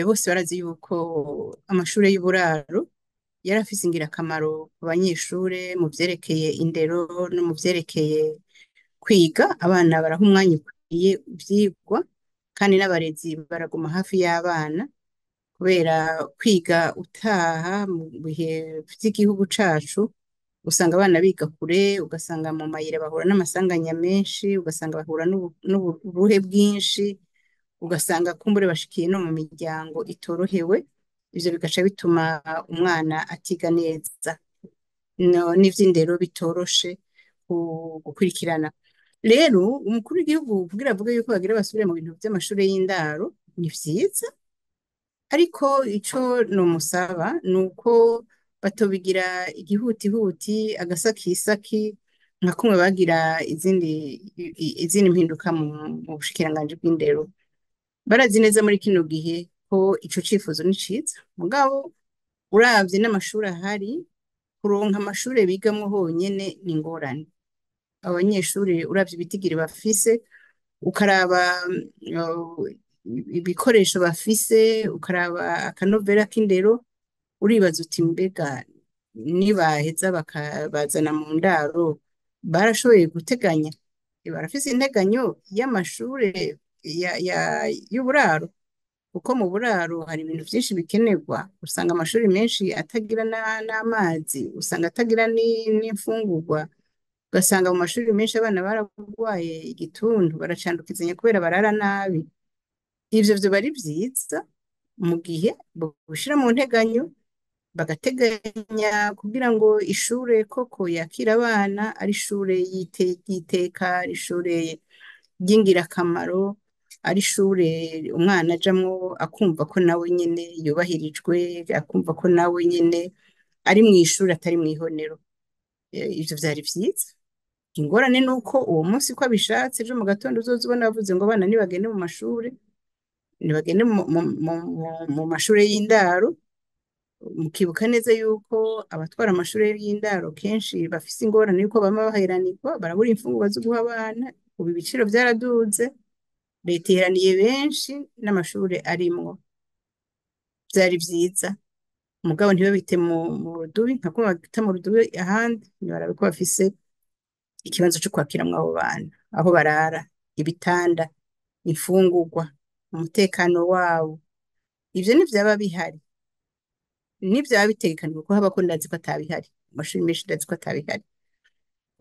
Bose barazi yuko amashure y'uburaro yari afise ingirakamaro ku banyeshure mu vyerekeye indero no mu vyerekeye kwiga. Abana baraha umwanya ukwiye ivyigwa, kandi n'abarezi baraguma hafi y'abana, kubera kwiga utaha mu bihe vy'igihugu cacu usanga abana biga kure, ugasanga mu mayira bahura n'amasanganya menshi, ugasanga bahura n'uburuhe bwinshi, ugasanga kumbure bashikiye no mu miryango itorohewe. Ivyo bigaca bituma umwana atiga neza, no, n'ivy'indero bitoroshe gukurikirana. Rero umukuru w'igihugu kugira avuge yuko bagira basubire mu bintu vy'amashure y'indaro ni vyiza, ariko ico nomusaba ni uko batobigira igihutihuti, agasakisaki, nka kumwe bagira izindi mpinduka mu bushikiranganji bw'indero. Barazi neza muri kino gihe ko ico cifuzo ni ciza, mugabo uravye n'amashure ahari, kuronka amashure bigamwo honyene ni ingorane. Abanyeshure uravye ibitigiri bafise, ukaraba ibikoresho bafise, ukaraba akanovera k'indero, uribaza uti mbega nibaheza bakabazana mu ndaro barashoboye guteganya, barafise integanyo y'amashure y'uburaro, kuko mu buraro hari ibintu vyinshi bikenerwa. Usanga amashuri menshi atagira n'amazi, usanga atagira n'imfungurwa, ugasanga mu mashuri menshi abana baragwaye igituntu, baracandukizanya kubera barara nabi. Ivyo vyoba ari vyiza mu gihe bobishira mu nteganyo, bagateganya kugira ngo ishure koko yakira abana ari ishure ry'iteka, ari ishure ry'ingirakamaro, ari ishure umwana ajamwo akumva ko nawe nyene yubahirijwe, akumva ko nawe nyene ari mw'ishure atari mw'ihonero. Ivyo vyari vyiza. Ingorane nuko uwo munsi ko abishatse, ejo mu gatondo uzoza ubona bavuze ngo abana nibagende mu mashure, nibagende mu mashure y'indaro. Mukibuka neza yuko abatwara amashure y'indaro kenshi bafise ingorane yuko bama baheranirwa, barabura imfungurwa zo guha abana. Ubu ibiciro vyaraduze, leta iheraniye benshi n'amashure arimwo. Vyari vyiza, mugabo ntibabite mu rudubi nka kumwe babita mu rudubi ahandi. Nibarabe ko bafise ikibanza co kwakiramwo abo bana, aho barara, ibitanda, imfungurwa, umutekano wabo. Ivyo ntivyaba bihari, nivyaba bitegekanijwe ko haba, ko ndazi ko atabihari mu mashuri menshi, ndazi ko atabihari,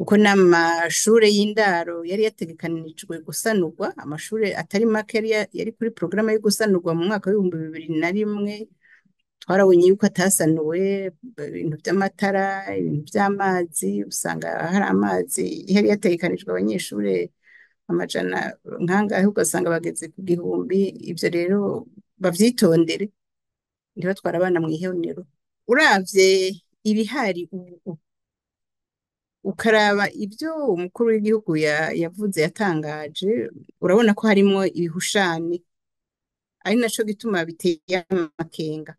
kuko n'amashure y'indaro yari yategekanijwe gusanurwa, amashure atari make yari kuri porogaramu yo gusanurwa mu mwaka w'2001, twarabonye yuko atasanuwe. Ibintu vy'amatara, ibintu vy'amazi, usanga hari amazi yari yategekanijwe abanyeshure amajana nkangahe, ugasanga bageze ku 1000. Ivyo rero bavyitondere, ntibatware abana mw'ihonero. Uravye ibihari ubu, ukaraba ivyo umukuru w'igihugu yavuze, yatangaje, urabona ko harimwo ibihushane, ari naco gituma biteye amakenga.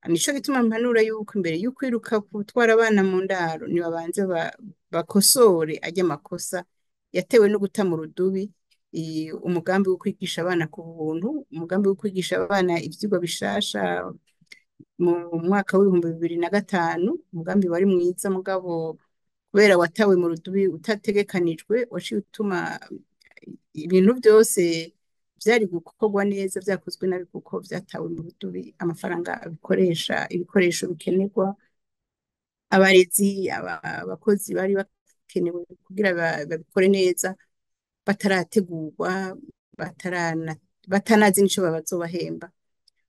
Nico gituma mpanura yuko imbere y'ukwiruka gutwara abana mu ndaro, nibabanze bakosore arya makosa yatewe no guta mu rudubi umugambi wo kwigisha abana ku buntu, umugambi wo kwigisha abana ivyigwa bishasha mu mwaka w'2005. Umugambi wari mwiza, mugabo kubera watawe mu rudubi utategekanijwe, waciye utuma ibintu vyose vyari gukorwa neza vyakozwe nabi, kuko vyatawe mu rudubi. Amafaranga abikoresha, ibikoresho bikenerwa, abarezi, abakozi bari bakenewe kugira babikore neza batarategurwa, batanazi n'ico bazobahemba.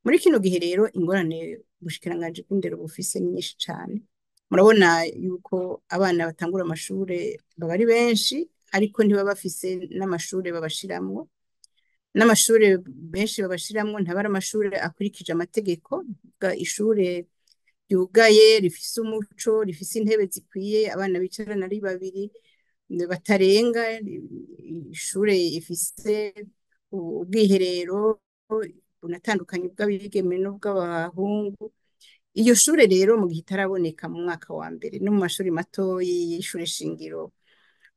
Muri kino gihe rero ingorane ubushikiranganji bw'indero bufise ni nyinshi cane. Murabona yuko abana batangura amashure baba ari benshi, ariko ntibaba bafise n'amashure babashiramwo, n'amashure benshi babashiramwo ntaba ari amashure akurikije amategeko. Ishure ryugaye, rifise umuco, rifise intebe zikwiye, abana bicarana ari babiri batarenga, ishure ifise ubwiherero bunatandukanye bw'abigeme n'ubw'abahungu. Iyo shure rero mu gihe itaraboneka mu mwaka wa mbere no mu mashuri matoyi y'ishure shingiro,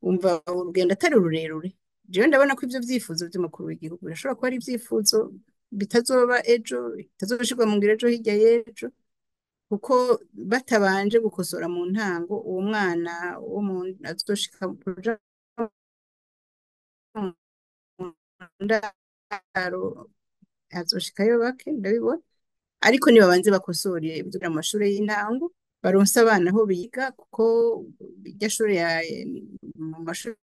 umva urugendo atari rurerure. Jewe ndabona ko ivyo vyifuzo vy'umukuru w'igihugu birashobora kuba ari ivyifuzo bitazoba ejo, bitazoshirwa mu ngiro ejo hirya y'ejo, kuko batabanje gukosora mu ntango, uwo mwana wo mu azoshika kuja mu ndaro azoshikayo bake, ndabibona. Ariko nibabanze bakosore ibyo mu mashure y'intango, baronse abana aho biga, kuko irya shure mu mashure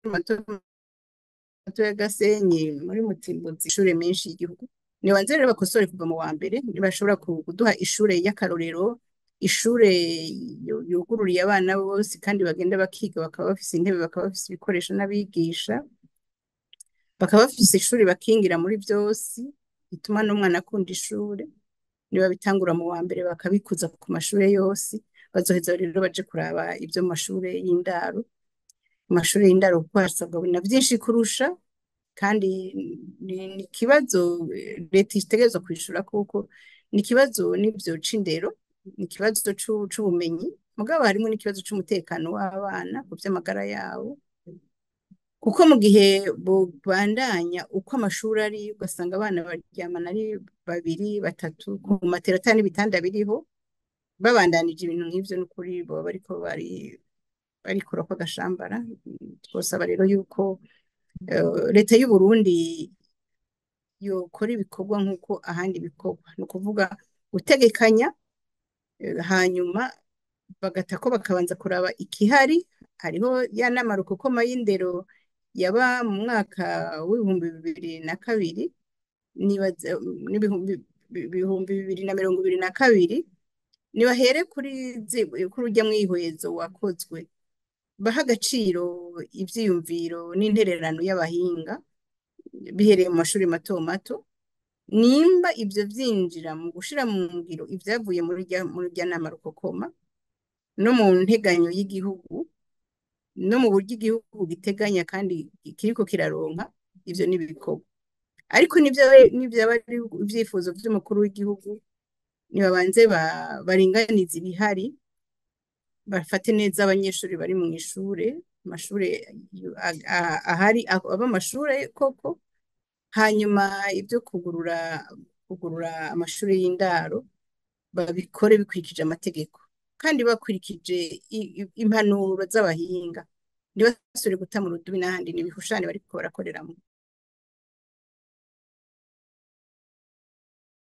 mato mato ya Gasenyi muri Mutimbuzi, ishure menshi y'igihugu. Nibabanze rero bakosore kuva mu wa mbere, nibashobora kuduha ishure y'akarorero, ishure yugururiye abana bose kandi bagenda bakiga, bakaba bafise intebe, bakaba bafise ibikoresho n'abigisha, bakaba bafise ishuri bakingira muri vyose, bituma n'umwana akunda ishure. Nibabitangura mu wa mbere bakabikuza ku mashure yose, bazoheza rero baje kuraba ivyo mu mashure y'indaro. Mu mashure y'indaro kuko hasabwa na vyinshi kurusha, kandi ni ikibazo leta itegerezwa kwishura, kuko ni ikibazo n'ivyo c'indero, ni ikibazo c'ubumenyi, mugabo harimwo n'ikibazo c'umutekano w'abana ku vy'amagara yabo. Kuko mu gihe bobandanya uko amashuri ari, ugasanga abana baryamana ari babiri batatu ku matera ata n'ibitanda biriho, babandanije ibintu nk'ivyo n'ukuri boba bariko barikurako agashambara. Twosaba rero yuko leta y'u Burundi yokora ibikorwa nk'uko ahandi bikorwa, ni ukuvuga gutegekanya, hanyuma bagatako bakabanza kuraba ikihari. Hariho ya nama rukokoma y'indero yaba mu mwaka w'2002, n'ibihumbi 2022, nibahere kuri urya mwihwezo wakozwe, baha agaciro ivyiyumviro n'intererano y'abahinga bihereye mu mashuri mato mato. Nimba ivyo vyinjira mu gushira mu ngiro ivyavuye muri rya nama rukokoma, no mu nteganyo y'igihugu, no mu buryo igihugu giteganya kandi kiriko kiraronka, ivyo n'ibikorwa. Ariko nivyaba ari ivyifuzo vy'umukuru w'igihugu, nibabanze baringanize ibihari, bafate neza abanyeshuri bari mw'ishure, amashure ahari aba amashure koko, hanyuma ivyo kugurura amashure y'indaro babikore bikurikije amategeko, kandi bakurikije impanuro z'abahinga, ntibasubire guta mu rudubi n'ahandi n'ibihushane bariko barakoreramwo.